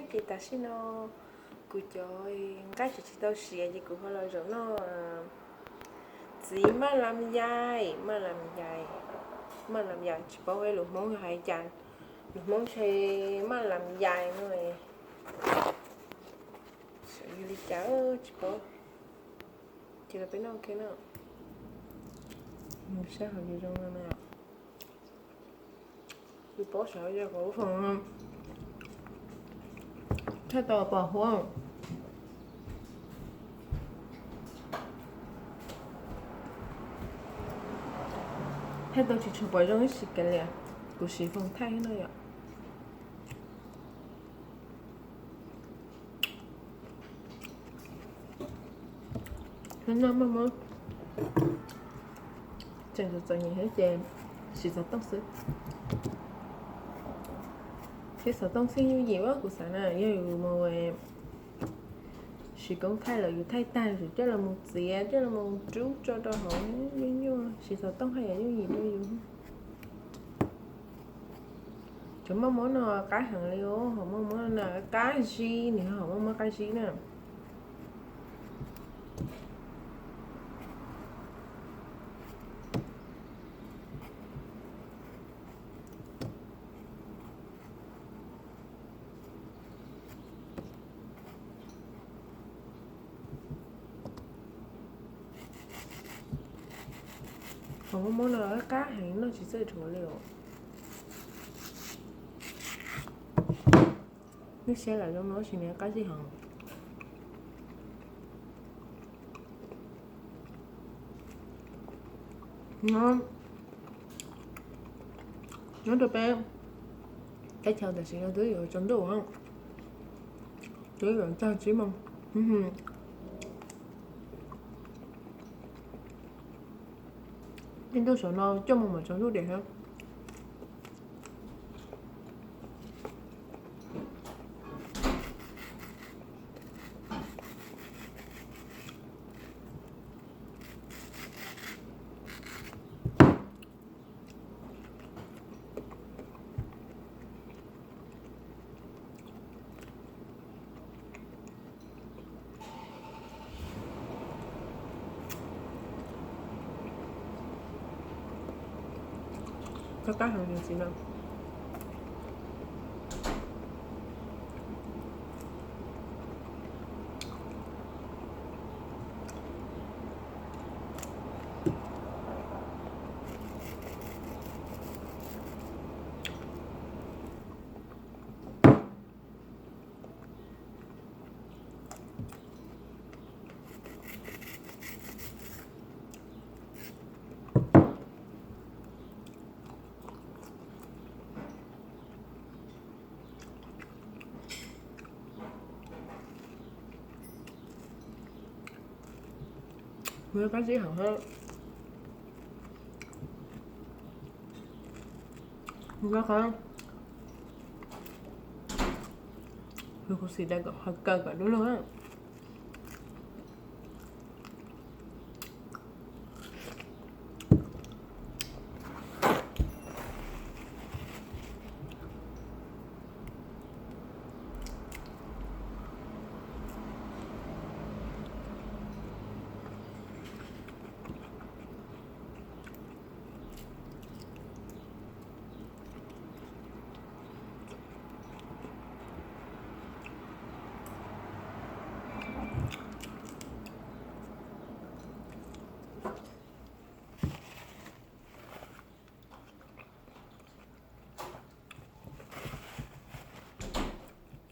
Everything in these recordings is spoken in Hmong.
Ces tam sim no kuv cov nqaij tsis tau siav ces kuv ho los zaum noj txiv maj lam yai, maj lam yai, maj lam yai tsis paub lus Hmoob hais cas, lus Hmoob ntshe maj lam yai no. Xyov yog li cas tsis paub. Ces los peb noj ua ke na. Mus saib hauv youtube zoo no na. Yus paub sav yog qhov lub foos no thaij tau pom huab. Thaij tau tsis tshua pom zoo ib sim kav liam, kuv siv foos thaij no yom. Hnub no muaj mob tseem txom txom nyem thiab ces siv xov tooj xwb. Siv xov tooj xwb yooj yim, kuv xav na yog yus mus siv koob thaij lawm yus thaij tag yus coj los mus txiav coj los mus rub tso rau hauv, yooj yim, siv xov tooj haj yam yooj yim rau yus. Cov muaj mob no qab heev li os, ho muaj mob no qab zib, nws ho muaj mob qab zib na. Ho muaj mob no qab heev, noj tsis txawj dhuav li os. Neb siab lam zoo no sis nws qab zib heev. Nyob rau peb teb chaws tam sim no twb yuav tsaus ntuj, twb yuav txog tsib moos. Tej ntuj saum no cuaj moos mam tsaus ntuj diam thiab. Kab kab heev li txiv na. Nws qab zib heev thiab. Nws qab, nws khuv xim dai kom ha kaw kom dub lug na.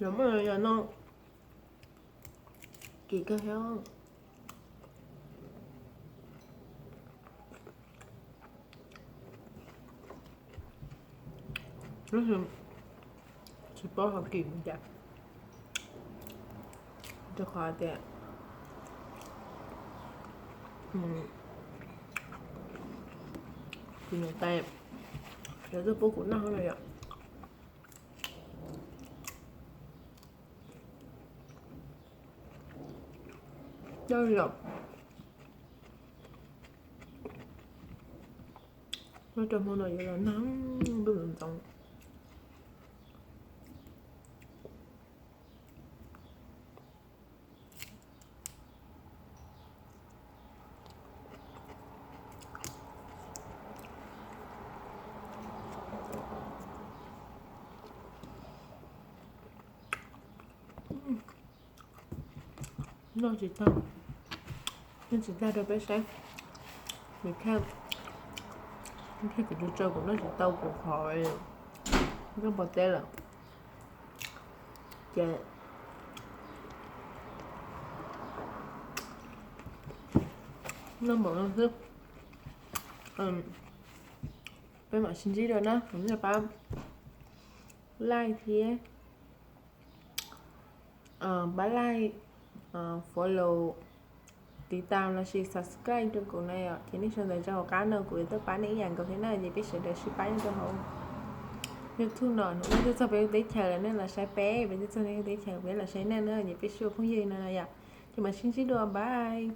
Yog muaj yog no kim kawg thiab. Tsis paub hov kim mus cas, rau qhov tias kuv niam tais lawv tuaj pub kuv noj no yom. Coj los noj rau hmo no yuav los nag ntuj ntxoov. Noj tsis tau, noj tsis tau rau peb saib. Vim khaj, khaj kuv tsis tso, kuv noj tsis tau kuv qhov noj npua teb lawm. Ces noj npaum no xwb. Peb mam sib ntsib dua na, pab like thiab, pab like, follow, tiv tam lossis subscribe rau kuv na yom. Ces nej sawv daws tso hauv qab no kuv yuav tuaj pab nej ib yam nkaus thiab na. Ces peb sawv daws sib pab nyob rau hauv YouTube no, hnub no twb txog peb lub teb chaws lawm, nej los saib peb, peb twb txog nej lub teb chaws, peb los saib nej na. Ces peb sib ua phooj ywg no yom. Ces mam sib ntsib dua, bye.